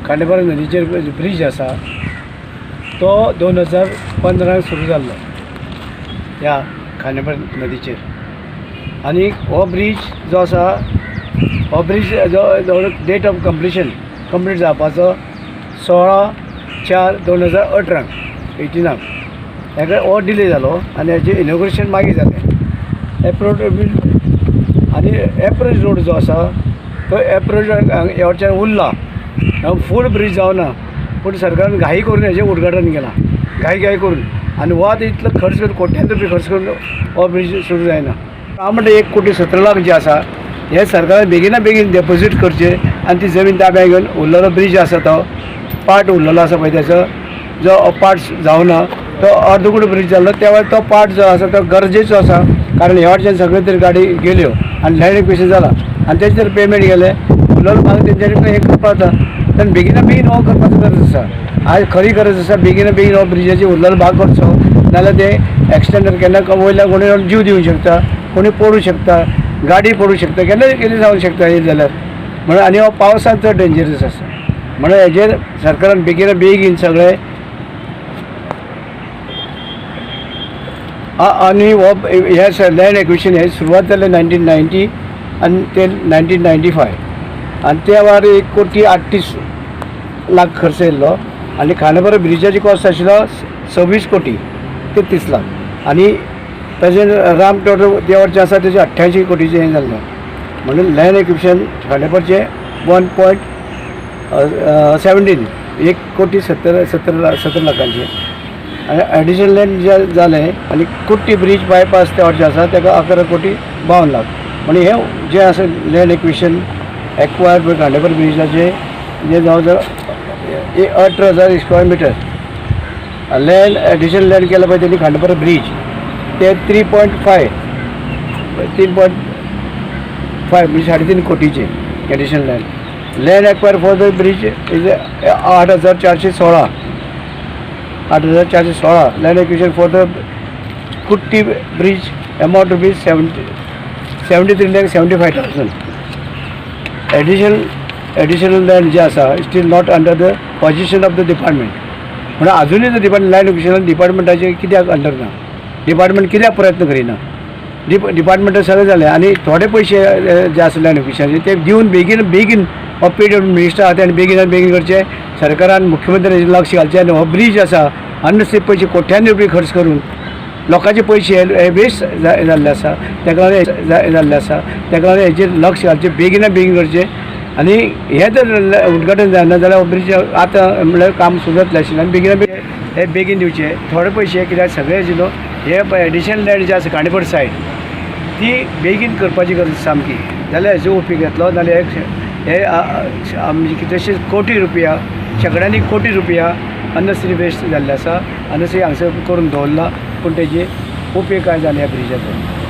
Khandepar नदीचेर bridge आसा तो 2015 सुरू जाल्लो ह्या खांडेपार नदीचेर. आनी हो ब्रीज जो आसा हो ब्रीज जो डेट ऑफ कंप्लिशन कंप्लीट जावपाचो 16/4/2018 18 हेका हो डिले जालो आनी हेजें इनॉग्रेशन मागीर जालें. एप्रोच आनी एप्रोच रोड जो आसा तो एप्रोच ह्या वटच्यान उरला, फूल ब्रीज जावना, पूण सरकारान घाई करून हेजें उद्घाटन केलां, घाई घाई करून. आनी हो आतां इतलो खर्च करून कोट्यांनी रुपया खर्च करून हो ब्रीज सुरू जायना. हांव म्हणटा 1,17,00,000 जे आसा हे सरकारान बेगिना बेगीन डेपोजीट करचें आनी ती जमीन ताब्यात घेवन उरलेलो ब्रीज आसा तो पार्ट उरलेलो आसा पळय तेचो जो पार्ट जावना तो अर्दकुटो ब्रीज जाल्लो त्या वेळार तो पार्ट जो आसा तो गरजेचो आसा, कारण ह्या वटच्यान सगळे तरी गाडी गेल्यो आनी लँड एक्विशन जाला आनी तेजे जर पेमेंट गेलें उरलेलो भाग तेंच्यांनी हें करपाक जाता. तेन्ना बेगिना बेगीन हो करपाचो गरज आसा. आयज खरी गरज आसा बेगिना बेगीन हो ब्रिजाचेर उरलेलो भाग करचो, नाजाल्यार ते एक्सिडंट केन्ना वयल्यान कोणी जीव दिवंक शकता, कोणी पडूं शकता, गाडी पडूं शकता, केन्ना कितें जावंक शकता येयलें जाल्यार. म्हणून आनी हो पावसांत चड डेंजरस आसा, म्हणून हेजेर सरकारान बेगिना बेगीन सगळें आनी हो हे लँड एक्विशन हे सुरवात जालें 1990 आनी ते 1995 आनी त्या वेळार 1,38,00,000 खर्च येयल्लो आनी खांडेपार ब्रिजाची कॉस्ट आशिल्लो 26,33,00,000 आनी ताजेर राम टोटल त्या वटचे आसा तेजे 88 कोटीचें हें जाल्लें. म्हणून लँड एक्विशन खांडेपारचें 1.17 1,70,70,00,000 आनी एडिशनल लँड जे जालें आनी कुट्टी ब्रीज बायपास त्या वटचे आसा ताका 11,52,00,000. म्हणून हें जें आसा लँड एक्विशन एक्वायर्ड पळय खांडेपार ब्रिजाचें जें जवळ जवळ 18,000 square metre land additional land केलां पळय तेणी खांडेपार ब्रीज ते 3.5 3.5 म्हणजे 3.5 कोटीचे additional land. Land acquire for the bridge is 8,416 8,416. Land acquisition for the Kutty bridge amount rupees 73,75,000. Additional land जे आसा still not under the position of the department. म्हणून आजुनूय department land acquisition डिपार्टमेंटाचे कित्याक under ना, department कित्याक प्रयत्न करिना. डिपार्टमेंटाक सगळें जालें आनी थोडे पयशे जे आसा लँड एक्विशनाचे ते दिवन बेगीन बेगीन हो पीडब्ल्यू मिनिस्टर आहा तेणें बेगीन बेगीन करचें. सरकारान मुख्यमंत्र्याचेर लक्ष घालचें आनी हो ब्रीज आसा अननेसेसरी पयशे कोट्यांनी रुपया खर्च करून लोकांचे पयशे हे वेस्ट जाल्ले आसा, ताका लागून जाल्ले आसा, ताका लागून हेजेर लक्ष घालचें, बेगिना बेगीन करचें. आनी हें जर उद्घाटन जायना जाल्यार हो ब्रीज आतां म्हणल्यार काम सुरू जातलें आशिल्लें आनी बेगिना बेगीन हे बेगीन दिवचे थोडे पयशे, कित्याक सगळे न्हू हे एडिशनल लँड जे आसा खांडेपार सायड ती बेगीन करपाची गरज सामकी, जाल्यार हेजो उपयोग येतलो. नाल्यार हे आमचे कितलेशेच कोटी रुपया, शेंकड्यांनी कोटी रुपया अननेसेसरी वेस्ट जाल्ले आसा, अननेसेसरी हांगसर करून दवरला, पूण तेजे उपयोग कांय जायना ह्या ब्रिजाचो.